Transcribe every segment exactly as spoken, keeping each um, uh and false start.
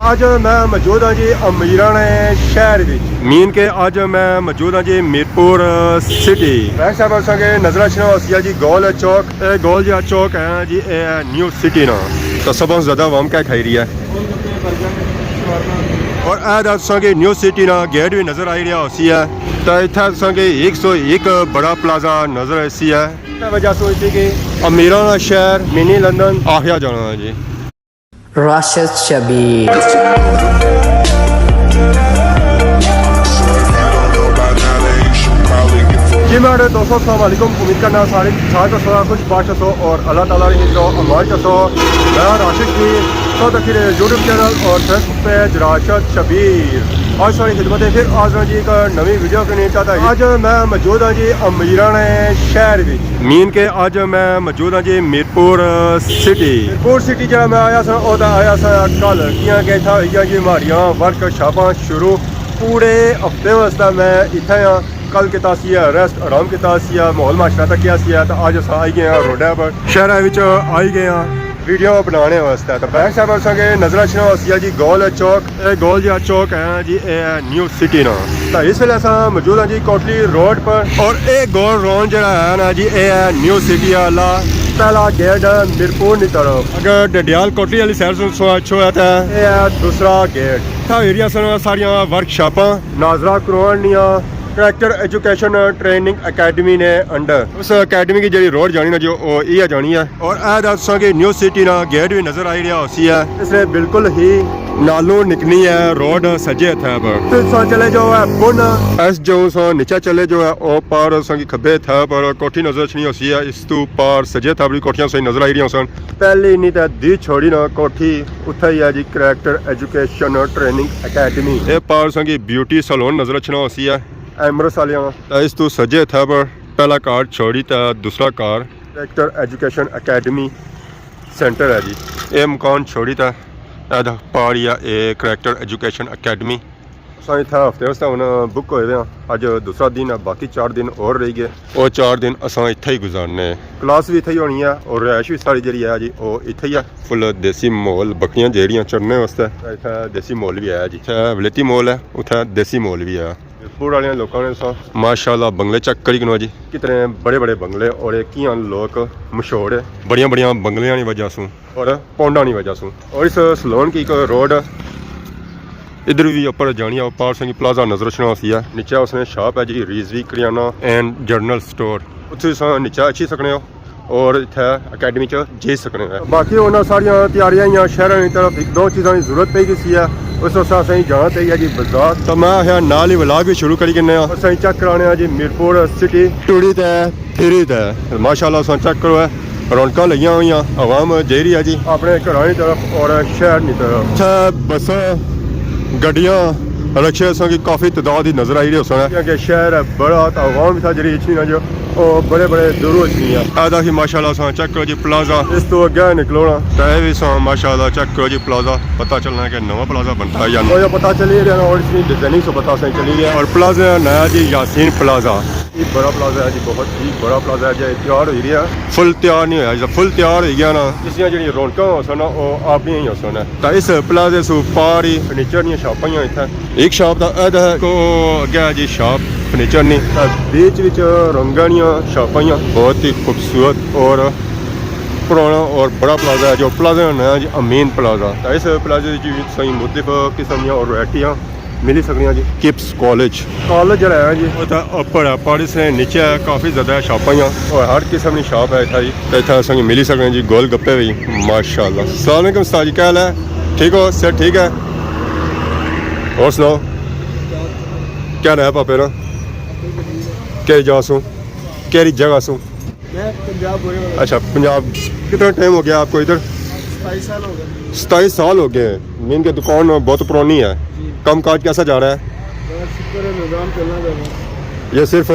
اج میں موجود ہاں جی امیراں نے شہر وچ، مین کہ اج میں موجود ہاں جی میرپور سٹی۔ بھائی صاحب، اساں کے نظر اچھنا ہوسی جی گول چوک، اے گول جہا چوک ہے جی، اے ہے نیو سٹی نا۔ تو سب سے زیادہ عوام کیا کھائی رہی ہے؟ اور اے دا تساں کے نیو سٹی نا گیٹ بھی نظر آئی رہا ہوسی ہے۔ تو اتھا تساں کے ایک سو ایک بڑا پلازہ نظر آسی ہے۔ اے وجہ سو اسی کہ امیراں نا شہر، منی لندن آخیا جانا ہے جی۔ راشد شبیر۔ جی میرے دوستو، السلام علیکم۔ امید کرنا سارے ٹھیک ٹھاک ہسو، خوش باش ہسو اور اللہ تعالیٰ نے ہفظ و امان چ ہسو۔ میں راشد شبیر، سو تک یوٹیوب چینل اور فیس بک پیج راشد شبیر۔ آج ساری خدمت ہے پھر حاضر ہاں جی ایک نوی ویڈیو کے نیچے۔ آج میں موجود ہاں جی امیراں نے شہر وچ، مین کہ اج میں موجود ہاں جی میرپور سٹی۔ میرپور سٹی جہاں میں آیا سا، او تاں آیا سا کل، کیاں کہ اتھا ہوئی گیا جی ماڑیاں ورک شاپاں شروع۔ پورے ہفتے واسطے میں اتھا ہاں۔ کل کیتا سی ریسٹ، آرام کیتا سی، ماحول معاشرہ تکیا سی، تے اج اساں آئی گئے ہاں روڈے پر، شہرے وچ آئی گئے ہاں ویڈیو بنانے واسطے۔ تے بھائی صاحب، اساں کے نظر اچھنا ہوسی جی گول چوک۔ اے گول جہا چوک ہے جی، اے ہے نیو سٹی نا۔ تے اس ویلے اساں موجود ہاں جی کوٹلی روڈ پر، اور اے گول راؤنڈ جہڑا ہے نا جی، اے ہے نیو سٹی والا پہلا گیٹ ہے میرپور نی طرف۔ اگر ڈڈیال کوٹلی والی سائیڈ سے سو اچھو ہے تے اے ہے دوسرا گیٹ۔ اتھا ایریا سن ساریاں ورک شاپاں، ناظرہ قرآن نیاں، کریکٹر ایجوکیشن ٹریننگ اکیڈمی نے انڈر۔ اس اکیڈمی کی جڑی روڈ جانی نا جو، او ایہ جانی ہے۔ اور اے دا تساں کی نیو سٹی نا گیٹ بھی نظر آئی رہا ہوسی ہے۔ اس نے بالکل ہی نالوں نکنی ہے روڈ سجے ہتھے پر۔ پھر تساں چلے جاؤ ہے بن۔ اس جو تساں نیچے چلے جاؤ ہے، او پار تساں کی کھبے ہتھے پر کوٹھی نظر اچھنی ہوسی ہے۔ اس تو پار سجے ہتھے پر کوٹھیاں تساں نظر آئی رہی ہوسن۔ پہلی نہیں تے دی چھوڑی نا کوٹھی اتھے ہی ہے جی، کریکٹر ایجوکیشن ٹریننگ اکیڈمی۔ اے پار تساں کی بیوٹی سیلون نظر اچھنا ہوسی ہے۔ ایمرس والیاں۔ تے اس تو سجے ہتھے پر پہلا کار چھوڑی تے دوسرا کار۔ کریکٹر ایجوکیشن اکیڈمی سینٹر ہے جی۔ اے مکان چھوڑی تے اے دا پار ہی ہے، اے کریکٹر ایجوکیشن اکیڈمی۔ اساں اتھا ہفتے واسطے ہن بک ہوئے ہوئے ہاں۔ اج دوسرا دن ہے، باقی چار دن اور رہی گئے۔ او چار دن اساں اتھے ہی گزارنے۔ کلاس بھی اتھے ہی ہونی ہے اور رہائش بھی ساری جڑی ہے جی، او اتھے ہی ہے۔ فل دیسی ماحول، بکریاں جیڑیاں چرنے واسطے۔ اتھے دیسی ماحول بھی ہے جی۔ اتھے ولایتی ماحول ہے، اتھے دیسی ماحول بھی ہے۔ پور والے لوکاں نے سا ماشاءاللہ بنگلے چیک کری کنو جی، کتنے بڑے بڑے بنگلے، اور یہ کیاں لوک مشہور ہے بڑیاں بڑیاں بنگلیاں نی وجہ سوں اور پونڈاں نی وجہ سوں۔ اور اس سلون کی ایک روڈ ادھر بھی اوپر جانی ہے، پار سنگی پلازہ نظر اچھنا ہوسی ہے۔ نیچے اس نے شاپ ہے جی، ریزوی کریانہ اینڈ جنرل سٹور، اتھے سا نیچے اچھی سکنے ہو۔ اور اتھے اکیڈمی چ جائی سکنے ہیں۔ باقی انہاں ساریاں تیاریاں یا شہراں کی طرف ایک دو چیزاں کی ضرورت پئی گئی سی ہے، اس واسطے اساں جانا پئی گیا جی بازار۔ تو میں آخیا نال ہی ولاگ بھی شروع کری کنے آں۔ اساں چیک کرانے آں جی میرپور سٹی ٹوری تے پھری تے ماشاءاللہ اساں چیک کرو ہے، رونقاں لگیاں ہوئیاں، عوام جائی رہی ہے جی اپنے گھراں کی طرف اور شہر کی طرف۔ اتھے بساں، گڈیاں، رکشے اساں کی کافی تعداد ہی نظر آئی رہے ہوسن۔ کیونکہ شہر ہے بڑا، تو عوام اتھا جڑی اچھنی نا جو او بڑے بڑے دوروں اچھنی ہے۔ اے دا ہی ماشاءاللہ اساں چیک کرو جی پلازہ۔ اس تو اگے نکلو نا، تے اے وی اساں ماشاءاللہ چیک کرو جی پلازہ، پتہ چلنا کہ نواں پلازہ بنتا ہے یا نہیں۔ او یا پتہ چلی رہیا نا، اور اس کی ڈیزائننگ سے پتہ اساں چلی رہیا۔ اور پلازہ نیا جی یاسین پلازہ۔ یہ بڑا پلازہ ہے جی، بہت ہی بڑا پلازہ ہے جی، تیار ہوئی رہیا۔ فل تیار نہیں ہویا جی، فل تیار ہوئی گیا نا، اس دیاں جڑیاں رونقاں ہوسن نا، او آپنیاں ہی ہوسن۔ تے اس پلازے سوں پار ہی فرنیچر دیاں شاپاں ہی اتھے۔ ایک شاپ دا اے دا ہے، کو اگے ہے جی شاپ فرنیچر نی۔ تے بیچ وچ رنگاں دیاں شاپاں ہی، بہت ہی خوبصورت اور پرانا اور بڑا پلازہ ہے، جو پلازہ نا ناں ہے جی امین پلازہ۔ تے اس پلازے وچ وی تساں مختلف قسم دیاں اور ورائٹیاں ملی سکنیاں جی۔ کپس کالج۔ کالج جڑا ہے جی، او تے اپر ہے، پہاڑی سے نیچے ہے، کافی زیادہ شاپاں ہی۔ اور ہر قسم دی شاپ ہے اتھا جی۔ تے اتھا اساں کی ملی سکنے جی گول گپے وی، ماشاءاللہ۔ السلام علیکم استاد جی، کیا حال ہے؟ ٹھیک ہو؟ صحت ٹھیک ہے؟ اور سناؤ، کیا ناں ہے پاپے نا؟ کیڑی جگہ سوں؟ کیڑی جگہ سوں؟ میں پنجاب ہونے والا۔ اچھا، پنجاب۔ کتنا ٹائم ہو گیا آپ کو ادھر؟ ستائیس سال ہو گئے۔ ستائیس سال ہو گئے ہیں۔ مین کہ دکان بہت پرانی ہے۔ جی۔ کام کاج کیسا جا رہا ہے؟ بس شکر ہے، نظام چلنا پڑ رہا ہے۔ یہ صرف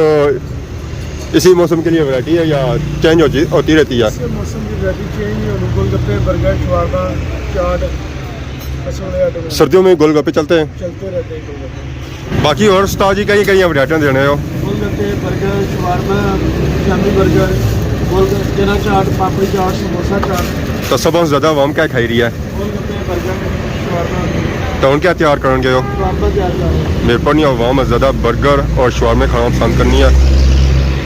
اسی موسم کے لیے ورائٹی ہے یا چینج ہو جی، ہوتی رہتی ہے؟ اس موسم کی ورائٹی چینج نہیں ہوتی، گول گپے، برگر، شوارما، چاٹ، بس ہو گیا تو۔ سردیوں میں گول گپے چلتے ہیں؟ چلتے رہتے ہیں گول گپے۔ باقی اور استاد جی کہڑی کہڑی ورائٹیاں دینے ہو؟ گول گپے، برگر، شوارما، شامی برگر، گول گپے، چنا چاٹ، پاپڑی چاٹ، سموسہ چاٹ۔ تو سب سے زیادہ عوام کیا کھائی رہی ہے؟ گول گپے، برگر، شوارما۔ تو ہن کیا تیار کرن گئے ہو؟ شوارما تیار کر رہے ہیں۔ میرے پر نہیں، عوام زیادہ برگر اور شوارمے کھانا پسند کرنی ہے۔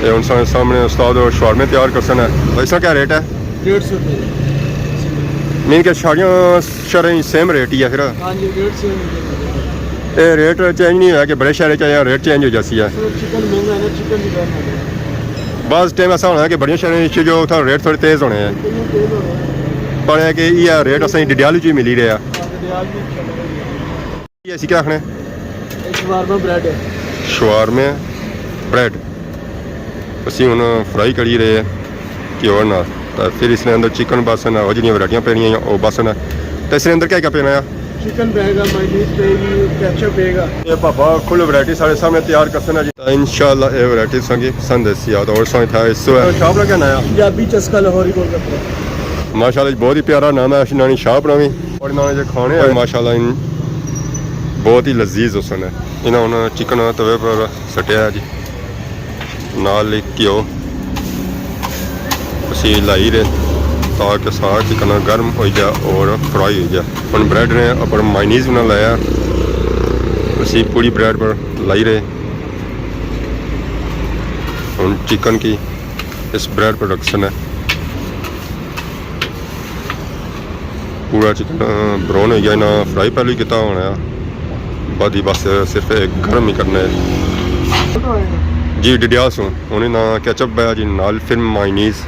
اے ہن ساڑے سامنے استاد شوارمے تیار کرسن ہے۔ بھائی، اس کا کیا ریٹ ہے؟ ڈیڑھ سو روپے۔ مین کہ ساریاں شہریں سیم ریٹ ہی ہے پھر؟ ہاں جی، ریٹ سیم ہے۔ اے ریٹ چینج نہیں ہویا کہ بڑے شہریں چ ریٹ چینج ہو جاسی ہے؟ سر، چکن مہنگا ہے نا، چکن بھی بہت مہنگا ہے۔ بعض ٹائم ایسا ہونا ہے کہ بڑیاں شہریں وچ جو اتھا ریٹ تھوڑے تیز ہونے ہیں۔ تیز ہونے ہیں۔ پر ہے کہ یہ ریٹ اساں ڈڈیال وچ بھی ملی رہے ہیں۔ ہاں، ڈڈیال بھی چل رہے ہیں۔ یہ اسی کیا آخنے؟ یہ شوارما بریڈ ہے۔ شوارمے بریڈ۔ اسی ہن فرائی کری رہے ہیں گھیو نال۔ تے پھر اس نے اندر چکن باسن ہے، اور جڑیاں ورائٹیاں پینیاں ہیں، وہ باسن ہے۔ تے اس نے اندر کیا کیا پینا ہے؟ چکن پے گا، مائونیز پے گی، کیچپ پے گا۔ یہ پاپا کل ورائٹی سارے سامنے تیار کرسن ہے جی۔ تے انشاءاللہ یہ ورائٹی سانگی پسند ہے سی آتا۔ اور سانگی تھا اس سے ہے۔ شاپ نا کیا نام ہے؟ پنجابی چسکا لاہوری گول گپے۔ ماشاءاللہ جی، بہت ہی پیارا نام ہے انہاں نی شاپ نا وی۔ اور انہاں نے جو کھانے ہیں، ماشاءاللہ ان بہت ہی لذیذ ہوسن ہے۔ انہاں ہن چکن توے پر سٹیا ہے جی، نال ہی گھیو اسی لائی رہے تاکہ سارا چکن گرم ہوئی جائے اور فرائی ہوئی جائے۔ ہن بریڈ نے اپر مائونیز بنا لایا، اسی پوری بریڈ پر لائی رہے۔ ہن چکن کی اس بریڈ پر رکھسن ہے۔ پورا چکن براؤن ہوئی گیا، انہاں فرائی پہلے ہی کیتا ہونا ہے، بعد ہی بس صرف ایک گرم ہی کرنا ہے۔ جی، ڈڈیال سوں۔ ہن انہاں کیچپ پایا جی، نال پھر مائونیز۔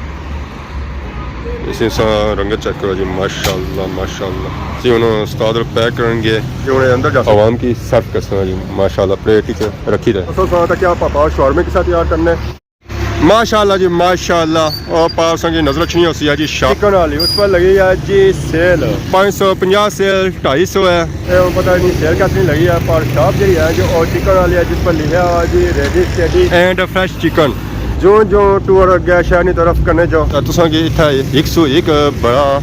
اسی سا رنگت چیک کرو جی، ماشاءاللہ، ماشاءاللہ۔ جی، ہن استاد پیک کرن گے۔ جی، ہن اندر جا عوام کی سرو کرساں جی، ماشاءاللہ، پلیٹ وچ رکھی تے۔ اساں سا تک کیا پاپا شورمے کے ساتھ تیار کرنے۔ ماشاءاللہ جی، ماشاءاللہ۔ او پاس سنگی نظر اچھنی ہوسی ہے جی، شاپ چکن والی، اس پر لگی ہے جی سیل۔ پانچ سو پنجاہ سیل، ڈھائی سو ہے۔ اے ہن پتہ نہیں سیل کتنی لگی ہے، پر شاپ جڑی ہے جو او چکن والی ہے، جس پر لکھا ہوا جی ریڈی سٹیڈی اینڈ فریش چکن۔ جو جو ٹور اگے شہر نی طرف کرنے جو، تے تساں کی اتھا ایک سو ایک بڑا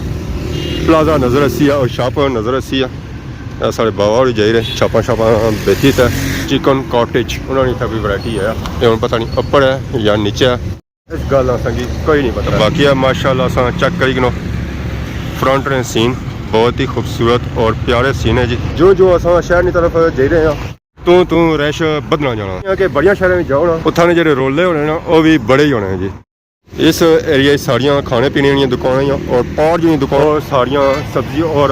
پلازہ نظر اسی ہے اور شاپ نظر اسی ہے۔ اے ساڑے بابا ہوری جائی رہے، شاپاں شاپاں بیچی تے چکن کاٹیج، انہاں نی اتھا کوئی ورائٹی ہے۔ اے ہن پتہ نہیں اپر ہے یا نیچے ہے۔ اس گل اساں کی کوئی نہیں پتہ۔ باقی ہے ماشاءاللہ اساں چیک کری کنو، فرنٹ نے سین بہت ہی خوبصورت اور پیارے سین ہے جی۔ جو جو اساں شہر نی طرف جائی رہے ہیں، توں توں رش بدھنا جانا۔ کہ بڑیاں شہراں وچ جاؤ نا، اتھاں نے جڑے رولے ہونے نا، او وی بڑے ہی ہونے ہیں جی۔ اس ایریا وچ ساریاں کھانے پینے والیاں دکاناں ہیاں اور پار جیاں دکاناں، اور ساریاں سبزی اور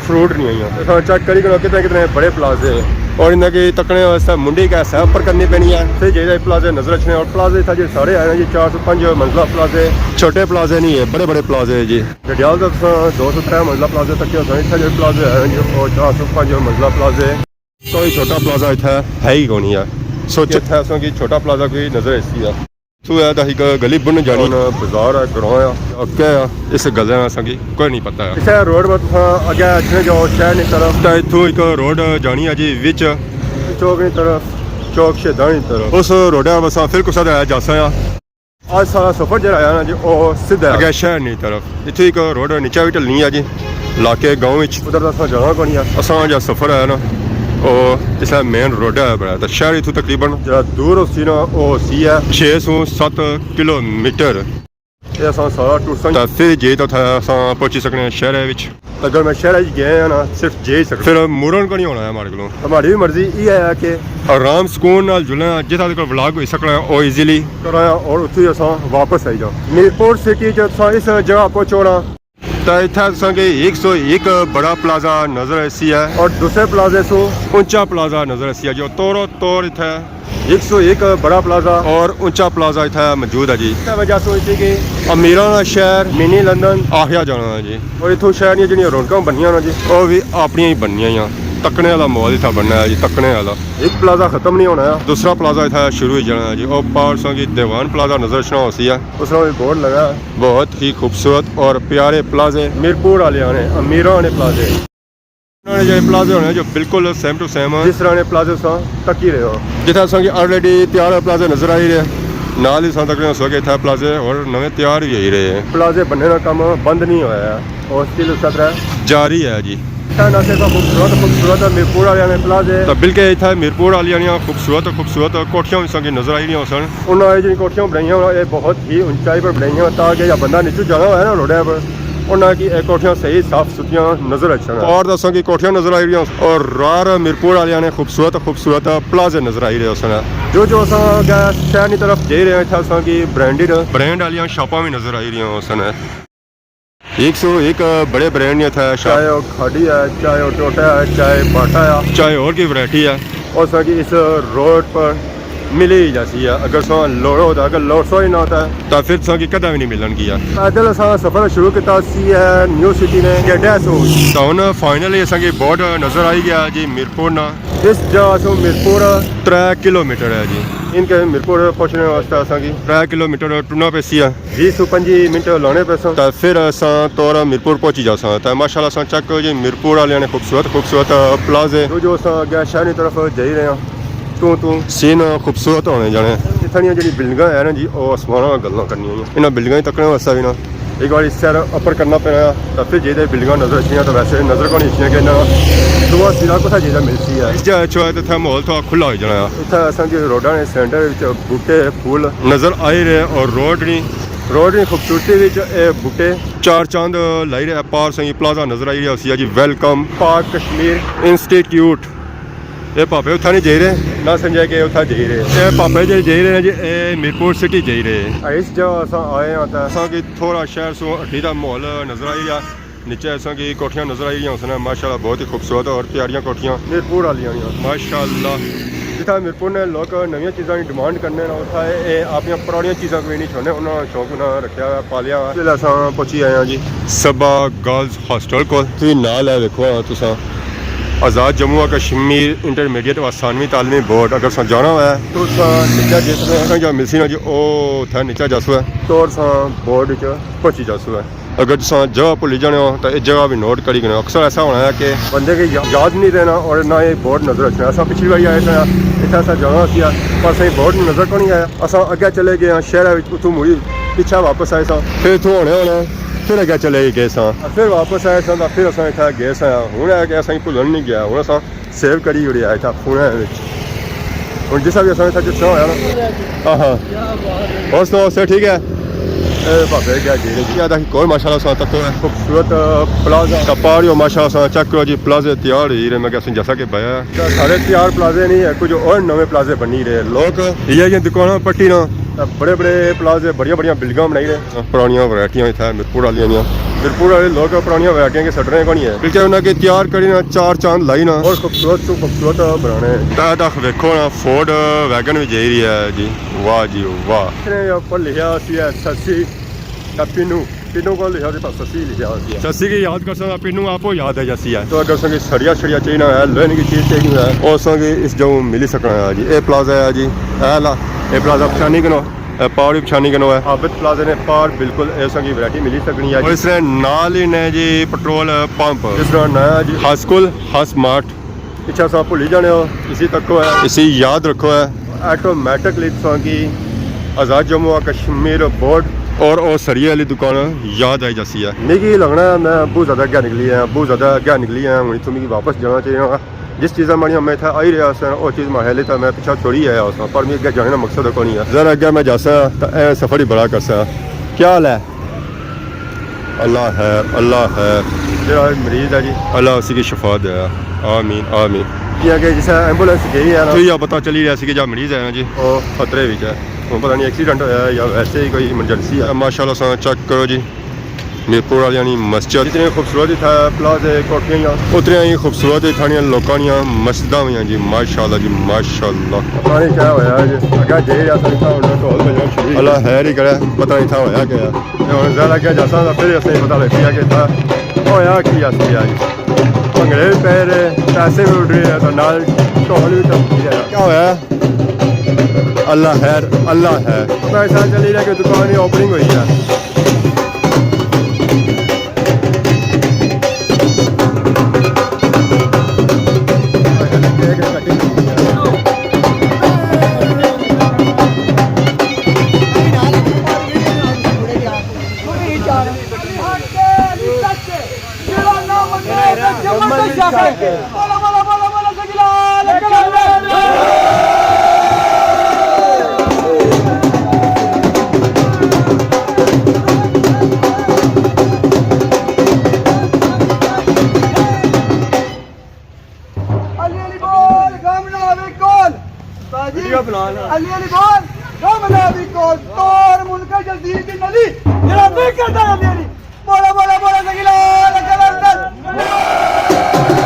فروٹ نی آئیاں۔ اساں چیک کری کنو کتنے کتنے بڑے پلازے ہیں۔ اور انہاں کی تکنے واسطے منڈی کیسا اپر کرنی پینی ہے۔ تے جیڑے پلازے نظر اچھنے اور پلازے اتھا جے سارے ہیں جی، چار سو پنج منزلہ پلازے، چھوٹے پلازے نہیں ہے، بڑے بڑے پلازے ہیں جی۔ ڈڈیال تک اساں دو سو ترے منزلہ پلازے تک اساں اتھا جے پلازے ہیں جی، اور چار سو پنج منزلہ پلازے۔ کوئی چھوٹا پلازہ اتھا ہے ہی کونی ہے۔ سوچو اتھا اساں کی چھوٹا پلازہ کوئی نظر ایسی ہے۔ تو ہے دا ایک گلی بن جانی۔ ہن بازار ہے، گراں ہے، کیا ہے، اس گلے نا اساں کی کوئی نہیں پتہ ہے۔ اسے روڈ پر تساں اگے اچھنے جاؤ شہر نی طرف۔ تے اتھوں ایک روڈ جانی ہے جی وچ۔ چوک نی طرف، چوک شہیداں نی طرف۔ اس روڈ پر اساں پھر کسا دے جاساں آ۔ اج سارا سفر جڑا ہے نا جی، او سدھا ہے۔ اگے شہر نی طرف۔ اتھوں ایک روڈ نیچا وی ٹلنی ہے جی، علاقے گاؤں وچ۔ ادھر تاں اساں جانا کونی ہے۔ اساں جا سفر ہے نا، او اس مین روڈ ہے بڑا، تے شہر اتھوں تقریباً جڑا دور ہوسی نا، او ہوسی ہے چھ سو ست کلومیٹر۔ اے اساں سارا ٹرساں۔ تے پھر جے تے اتھا اساں پہنچی سکنے ہیں شہر وچ۔ اگر میں شہر وچ گئے ہاں نا، صرف جے ہی سکنا۔ پھر مڑن کو نہیں ہونا ہے ہمارے کولوں۔ ہماری بھی مرضی یہ ہے کہ آرام سکون نال جلنا، جتھا تک ولاگ ہوئی سکنا ہے، او ایزیلی کراں اور اتھوں ہی اساں واپس آئی جاؤں۔ میرپور سٹی جو تساں اس جگہ پہنچو نا، تے اتھا تساں کی ایک سو ایک بڑا پلازہ نظر ایسی ہے۔ اور دوسرے پلازے سو اونچا پلازہ نظر ایسی ہے، جو تورو تور اتھا ایک سو ایک بڑا پلازہ اور اونچا پلازہ اتھا موجود ہے جی۔ اس وجہ سو اسی کی امیراں نا شہر، منی لندن آخیا جانا ہے جی۔ اور اتھوں شہر نیاں جڑیاں رونقاں بنیاں نا جی، او وی اپنیاں ہی بننیاں ہیاں۔ تکنے والا ماحول اتھا بننا ہے جی، تکنے والا۔ ایک پلازہ ختم نہیں ہونا ہے، دوسرا پلازہ اتھا شروع ہی جانا ہے جی۔ او پار سوں کی دیوان پلازہ نظر اچھنا ہوسی ہے۔ اس طرح بھی بورڈ لگا ہے۔ بہت ہی خوبصورت اور پیارے پلازے، میرپور والے آنے، امیراں آنے پلازے۔ انہاں نے جڑے پلازے ہونے جو بالکل سیم ٹو سیم جس طرح نے پلازے تساں تکی رہے ہو۔ جتھے تساں کی آلریڈی تیار ہوئے پلازے نظر آئی رہے، نال ہی تساں تک رہے ہو کہ اتھا پلازے اور نویں تیار ہی ہوئی رہے ہیں۔ پلازے بننے کا کم بند نہیں ہویا ہے اور سٹل اس طرح جاری ہے جی۔ اتھا نہ صرف خوبصورت خوبصورت میرپور والے نے پلازے، تو بلکہ اتھا میرپور والیاں نیاں خوبصورت خوبصورت کوٹھیاں وی تساں کی نظر آئی رہیاں سن۔ انہاں نے جڑی کوٹھیاں بنائیاں ہوئے، یہ بہت ہی اونچائی پر بنائیاں ہوئے تاکہ یا بندہ نیچے جانا ہوئے نا روڈے پر، انہاں کی اے کوٹھیاں صحیح صاف ستھریاں نظر اچھن۔ اور دساں کی کوٹھیاں نظر آئی رہیاں اور رار میرپور والیاں نے خوبصورت خوبصورت پلازے نظر آئی رہے ہوسن۔ جو جو اساں اگے شہر نی طرف جائی رہے ہیں، اتھا اساں کی برانڈڈ برانڈ والیاں شاپاں بھی نظر آئی رہیاں ہوسن۔ ایک سو ایک بڑے برانڈ نے اتھا شاپ۔ چاہے وہ کھاڈی ہے، چاہے وہ ٹوٹا ہے، چاہے باٹا ہے، چاہے اور کی ورائٹی ہے، اور اساں کی اس روڈ پر ملی ہی جاسی ہے۔ اگر ساں لوڑو تو، اگر لوڑ سو ہی نہ ہوتا ہے، تو پھر ساں کی کدے بھی نہیں ملن گیا۔ پیدل اساں سفر شروع کیتا سی ہے نیو سٹی نے گیڈے سو۔ تو ہن فائنلی اساں کی بورڈ نظر آئی گیا جی میرپور نا۔ اس جا سو میرپور ترے کلومیٹر ہے جی۔ ان کے میرپور پہنچنے واسطے اساں کی ترے کلومیٹر ٹرنا پیسی ہے۔ ویہہ سو پنجی منٹ لانے پیسن۔ تے پھر اساں تورا میرپور پہنچی جاساں۔ تے ماشاءاللہ اساں چیک کرو جی میرپور والیاں نے خوبصورت خوبصورت پلازے۔ جو جو اساں اگے شہر نی طرف جائی رہے ہیں، تو تو سین خوبصورت ہونے جانے۔ اتھاں نیاں جڑی بلڈنگاں ہیں نا جی، او آسماناں گلاں کرنیاں ہوئیاں۔ انہاں بلڈنگاں ہی تکنے واسطے بھی نا ایک باری سر اپر کرنا پینا، تاں پھر جیہڑے بلڈنگاں نظر اچھنیاں تاں ویسے نظر کونی اچھنیاں کہ انہاں دوا سرا کتھا جیہڑا ملسی ہے۔ اس جگہ اچھو ہے تاں اتھا ماحول تھوڑا کھلا ہوئی جانا ہے۔ اتھا اساں کی روڈاں نے سینٹر وچ بوٹے پھول نظر آئی رہے اور روڈ نی، روڈ نی خوبصورتی وچ اے بوٹے چار چاند لائی رہے۔ پار سائیں پلازہ نظر آئی رہا ہوسی جی، ویلکم پاک کشمیر انسٹیٹیوٹ۔ اے پاپے اتھا نہیں جائی رہے، نہ سمجھا کہ اتھا جائی رہے۔ اے پاپے جے جائی رہے ہیں جی، اے میرپور سٹی جائی رہے۔ اس جگہ اساں آئے ہاں تاں اساں کی تھوڑا شہر سو ہٹی دا ماحول نظر آئی رہا۔ نیچے اساں کی کوٹھیاں نظر آئی رہیاں ہوسن، ماشاءاللہ بہت ہی خوبصورت اور پیاریاں کوٹھیاں میرپور والیاں نے، ماشاءاللہ۔ جتھا میرپور نے لوگ نویاں چیزاں دی ڈیمانڈ کرنے نا، اتھا اے، اے اپنیاں پرانیاں چیزاں کو نہیں چھوڑنے، انہاں شوق انہاں رکھیا ہوا، پالیا ہوا۔ اس ویلے اساں پہنچی آئے ہاں جی صبا گرلز ہاسٹل کول۔ تسی نال ہے ویکھو ہاں تساں، آزاد جموں و کشمیر انٹرمیڈیٹ و ثانوی تعلیمی بورڈ۔ اگر تساں جانا ہوئے تو تساں نیچے جس طرح جا ملسی نا جی، او اتھا نیچے جاسو ہے، تو تساں بورڈ وچ پہنچی جاسو ہے۔ اگر تساں جگہ بھلی جانے ہو تاں اے جگہ بھی نوٹ کری گھنو۔ اکثر ایسا ہونا ہے کہ بندے کی یا-، یاد نہیں رہنا اور نہ ہی بورڈ نظر اچھنا۔ اساں پچھلی باری آئے تھے، اتھا اساں جانا سی، پر اساں بورڈ نظر کونی آیا۔ اساں اگے چلے گئے ہاں شہر وچ، اتھوں مڑی پچھے واپس آئے ساں۔ پھر اتھوں ہونے ہونے پھر اگے چلے گئے ساں۔ پھر واپس آئے ساں تاں پھر اساں اتھا گئے ساں۔ ہن ہے کہ اساں بھلن نہیں گیا، ہن اساں سیو کری اڑیا اتھا فون وچ۔ ہن جسا بھی اساں اتھا جسا ہویا نا۔ ہاں ہاں۔ اور سناؤ، سب ٹھیک ہے؟ اے بابے گیا جی۔ کیا دا کوئی ماشاءاللہ سا تک ہے۔ خوبصورت پلازہ۔ کپاریو ماشاءاللہ سا چیک کرو جی، پلازے تیار ہوئی رہے، میں کہہ سن جیسا کہ بھیا۔ سارے تیار پلازے نہیں ہے، کچھ اور نویں پلازے بنی رہے۔ لوگ یہ جی دکاناں پٹی نا، بڑے بڑے پلازے، بڑیاں بڑیاں بلڈنگاں بنائی رہے۔ پرانیاں ورائٹیاں اتھا میرپور والیاں نیاں۔ میرپور والے لوگ پرانیاں ورائٹیاں کے سٹنے کونی ہے، بلکہ انہاں کے تیار کری نا، چار چاند لائی نا۔ اور خوبصورت تو خوبصورت بنانے۔ تاں تک ویکھو نا، فورڈ ویگن بھی جائی رہی ہے جی۔ واہ جی واہ۔ اتنے اوپر لکھیا سی ہے سسی یا پینو، پینو کو لکھیا سی، پر سسی لکھیا سی ہے۔ سسی کی یاد کر سکتا، پینو آپ کو یاد ہے جیسی ہے۔ تو اگر سنگی سڑیا شڑیا چاہیے نا ہے، لوہے کی چیز چاہیے نا ہے، اور سنگی اس جو ملی سکنا ہے جی۔ اے پلازہ ہے جی، اے لا، اے پلازہ پچھانی کنو۔ اے پار بھی پچھانی کنو ہے۔ عابد پلازے نے پار بالکل ایسا کی ورائٹی ملی سکنی ہے۔ اور اس نے نال ہی نے جی پٹرول پمپ۔ اس طرح نیا جی۔ ہائی سکول، ہائی سمارٹ۔ پچھا سا بھلی جانے ہو، اسی تکو ہے۔ اسی یاد رکھو ہے۔ آٹومیٹکلی تساں کی آزاد جموں و کشمیر بورڈ اور او سریے والی دکان یاد آئی جاسی ہے۔ میکی لگنا ہے میں بہت زیادہ اگے نکلی آیا، بہت زیادہ اگے نکلی آیا، ہن اتھوں میکی واپس جانا چاہیے۔ جس چیزاں ماڑیاں میں اتھا آئی رہیا سا، او چیز میں ہیلے تھا میں پچھا چھوڑی آیا سا، پر میں اگے جانے نا مقصد کونی ہے۔ ذرا اگے میں جاسا تاں اے سفر ہی بڑا کرسا۔ کیا حال ہے؟ اللہ خیر، اللہ خیر۔ جڑا مریض ہے جی، اللہ اسی کی شفا دے۔ آمین، آمین۔ کیا کہ جسے ایمبولینس گئی ہے نا، تو یہ پتہ چلی رہیا سی کہ جا مریض ہے نا جی، او خطرے وچ ہے۔ ہن پتہ نہیں ایکسیڈنٹ ہویا ہے یا ویسے ہی کوئی ایمرجنسی ہے۔ ماشاءاللہ سا چیک کرو جی۔ میرپور والیاں نی مسجد۔ جتنی خوبصورت اتھا پلازے کوٹھیاں ہیاں، اتنیاں ہی خوبصورت اتھاں نیاں لوکاں نیاں مسجداں ہویاں جی، ماشاءاللہ جی، ماشاءاللہ۔ پتہ نہیں کیا ہویا جی، اگے جائی رہیا سا، اتھا ہن ڈھول بجنا شروع ہوئی۔ اللہ خیر ہی کرے، پتہ نہیں اتھا ہویا کیا ہے۔ تے ہن ذرا اگے جاساں تاں پھر اساں کی پتہ لگسی ہے کہ اتھا ہویا کی اسی ہے جی۔ بھنگڑے وی پے رہے، پیسے وی اڈ رہے ہیں، تے نال ڈھول وی چمکی رہیا۔ کیا ہویا؟ اللہ خیر، اللہ خیر۔ پتہ ایسا چلی رہیا کہ دکان ہی اوپننگ ہوئی ہے۔ علی کول۔ ساجی، ویڈیو بنا نا۔ علی علی بول، کم علی علی کول، توڑ منکر جلدی دی نلی۔ جڑا نہیں کردا علی علی۔ بولا، بولا، بولا، سگی لا، لگا لا، لگا لا۔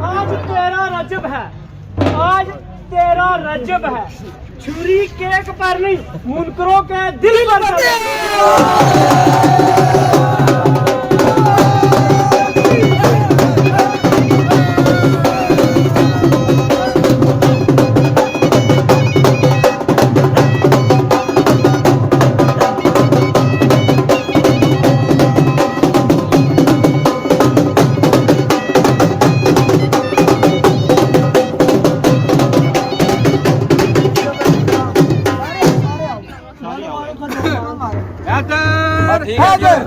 آج تیرہ رجب ہے، آج تیرہ رجب ہے، چھری کیک پر نہیں، منکروں کے دل پر چلے۔ حیدر! حیدر!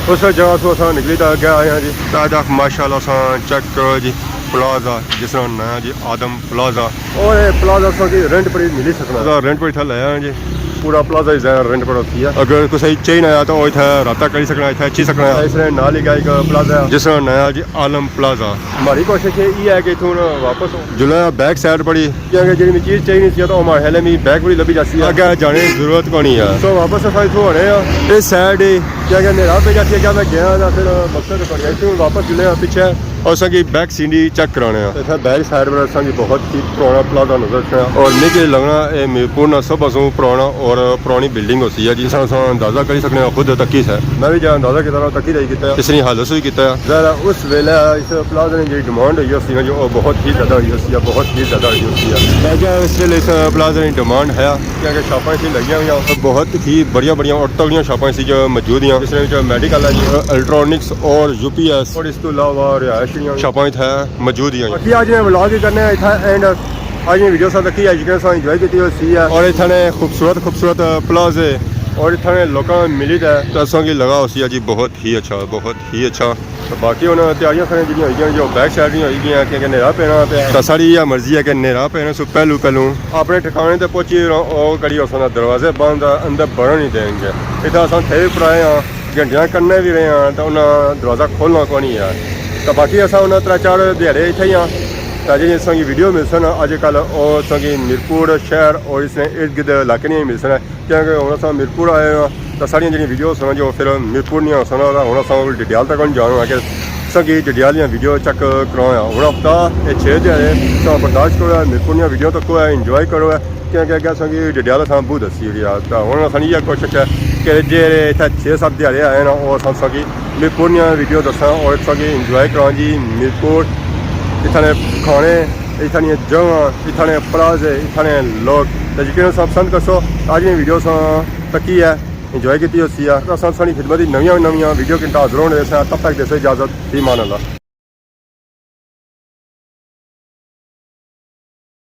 اس جگہ تو اساں نکلی تے اگے آئے ہاں جی۔ تاں تک ماشاءاللہ اساں چیک کرو جی، پلازہ جس نا ناں ہے جی آدم پلازہ۔ اور یہ پلازہ اساں کی رینٹ پر ہی ملی سکنا۔ پلازہ رینٹ پر اتھا لایا ہے جی۔ پورا پلازہ ہی ظاہر رینٹ پر ہوتی ہے۔ اگر کسے چاہیے نا آیا تو وہ اتھا رابطہ کری سکنا، اتھا اچھی سکنا۔ اس نے نال ہی ایک پلازہ ہے جس نا ناں ہے جی عالم پلازہ۔ ہماری کوشش یہ ہے کہ اتھوں واپس جلے بیک سائیڈ پڑی، کیونکہ جڑی میں چیز چاہیے نہیں سی تو ہمارے حالے میں بیک پڑی لبھی جاتی ہے۔ اگے جانے کی ضرورت کو نہیں ہے۔ سو واپس اساں اتھوں ہونے ہاں۔ اس سائیڈ ہی کیونکہ نیرا پہ جاتی ہے، کیا میں گیا نہ پھر مقصد بن گیا۔ اتھوں واپس جلے ہاں پیچھے اور اساں کی بیک سین ہی چیک کرانے ہاں۔ اتھا بیک سائیڈ پر اساں کی بہت ہی پرانا پلازہ نظر اچھنا اور مجھے لگنا اے میرپور نا سب ازوں پرانا اور پرانی بلڈنگ ہوسی ہے جس نا اساں اندازہ کری سکنے ہاں خود تکی سے۔ میں بھی جا اندازہ کیتا نا تکی رہی کیتا ہے۔ اس نے حال اس بھی کیتا ہے۔ ظاہر ہے اس ویلے اس پلازہ نے جی ڈیمانڈ ہوئی ہوسی نا جو وہ بہت ہی زیادہ ہوئی ہوسی ہے، بہت ہی زیادہ ہوئی ہوسی ہے۔ میں کیا اس ویلے اس پلازہ نے ڈیمانڈ ہے کیونکہ شاپاں اس لگیاں ہوئی ہیں۔ بہت ہی بڑیاں بڑیاں اور تگڑیاں شاپاں اس جو موجود ہیں، جس میں جو میڈیکل ہے جی، الیکٹرانکس اور یو پی ایس اور اس تو علاوہ رہائش دیاں شاپاں اتھے موجود ہی ہیں۔ باقی اج میں ولاگ ہی کرنے ہیں اتھا اینڈ۔ اج میں ویڈیو ساتھ تکی ہے، یقین ساتھ انجوائے کیتی ہوسی ہے۔ اور اتھا نے خوبصورت خوبصورت پلازے اور اتھا نے لوکاں ملی تے تو اساں کی لگا ہوسی ہے جی بہت ہی اچھا، بہت ہی اچھا۔ تو باقی ہن تیاریاں ساریاں جڑیاں ہوئی گیاں جو بیک سائیڈ نہیں ہوئی گیاں کیونکہ نیرا پینا پیا۔ تو ساڑی یہ مرضی ہے کہ نیرا پینے سو پہلو پہلو اپنے ٹھکانے تے پہنچی رہو، او کڑی اساں دا دروازے بند آ، اندر بڑن نہیں دیں گے۔ اتھا اساں تھے بھی پرائے ہاں، گھنٹیاں کنے بھی رہے ہاں، تو انہاں دروازہ کھولنا کونی ہے۔ تو باقی اساں انہاں ترے چار دیہاڑے اتھے ہی ہاں، تو جی اساں کی ویڈیو ملسن اج کل، او اساں کی میرپور شہر اور اس نے ارد گرد علاقے نہیں ملسن، کیونکہ ہن اساں میرپور آئے ہاں، تو ساڑیاں جڑیاں ویڈیو سن جو پھر میرپور نہیں سن، ہن اساں ڈڈیال تک نہیں جانا ہے کہ اساں کی ڈڈیال دیاں ویڈیو چیک کراں۔ ہن ہفتہ اے چھ دیہاڑے، تو برداشت کرو، میرپور دیاں ویڈیو تکو ہے، انجوائے کرو ہے۔ کیونکہ اگے اساں کی ڈڈیال اساں بہت دسی ہوئی ہے۔ تو ہن اساں یہ کوشش ہے کہ جیڑے اتھے چھ ست دیہاڑے آئے نا، او اساں تساں کی میرپور دیاں ویڈیو دساں اور تساں کی انجوائے کراں جی۔ میرپور اتھاں نے کھانے، اتھاں دیاں جگہاں، اتھاں نے پلازے، اتھاں نے لوگ۔ تے یقیناً تساں پسند کرسو۔ اج نی ویڈیو تساں تکی ہے، انجوائے کیتی ہوسی ہے۔ تو اساں تساں نی خدمت وچ نویاں نویاں ویڈیو کنٹا حاضر ہونے سے۔ تب تک دیسو اجازت، فی امان اللہ۔